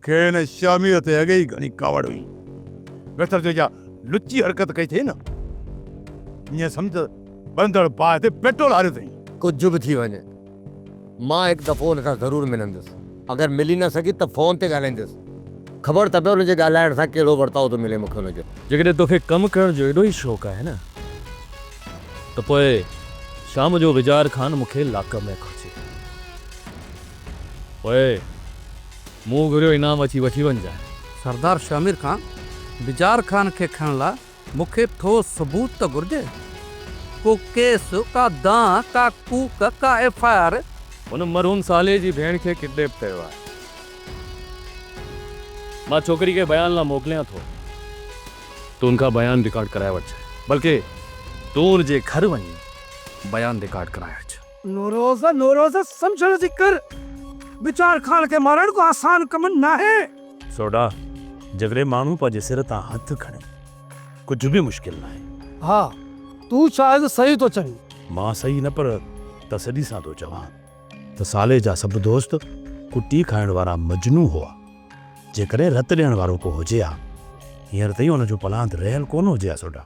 کي هن شهمير تي اڳي ئي گهڻي ڪاوڙ هئي. ويتر جو اها لچي حرڪت ڪئي اٿئي نه، ائين سمجهه ته ٻرندڙ باهه تي پيٽرول هاريو اٿئي. ڪجهه به ٿي وڃي، مان هڪ دفعو هن سان ضرور ملندس. اگر ملي نه سگهي ته فون تي ڳالهائيندس. خبر ته پئي هن جي ڳالهائڻ سان ڪهڙو ورتاء ٿو ملي مون کي هن جو. جيڪڏهن توکي ڪم ڪرڻ جو ايڏو ئي شوق آهي نه ته پوء شام جو وجار خان مون کي لاڪپ ۾ گهرجي. پوء مون گهريو انعام اچي وٺي وڃجانء. سردار شهمير خان، بجار خان کي کڻڻ لاء مون کي ٺوس ثبوت ته گهرجي. ڪو ڪيس، ڪا دانهن، ڪا ڪوڪ، ڪا ايف I R. هن مرحوم صالح جي ڀيڻ کي ڪڊنيپ ڪيو آهي. مان ڇوڪري کي بيان لاء موڪليان ٿو. تون ان کان بيان رڪارڊ ڪرائي وٺجانء. بلڪه تون ان جي گهر وڃي بيان رڪارڊ ڪرائي اچ. نوروز، نوروز، سمجهڻ جي ڪر. بچار خان کي مارڻ ڪو آسان ڪم ناهي. سوڍا، جيڪڏهن ماڻهو پنهنجي سر تان هٿ کڻي، ڪجهه به مشڪل ناهي. ها، تون شايد صحيح ٿو چوين. مان صحيح نه پر تسلي سان ٿو چوان ته صالح جا سڀ دوست ڪٽي کائڻ وارا مجنون هئا. جيڪڏهن رت ڏيڻ وارو ڪو هجي ها، هينئر تائين ان جو پلاند رهيل ڪونه هجي ها سوڍا.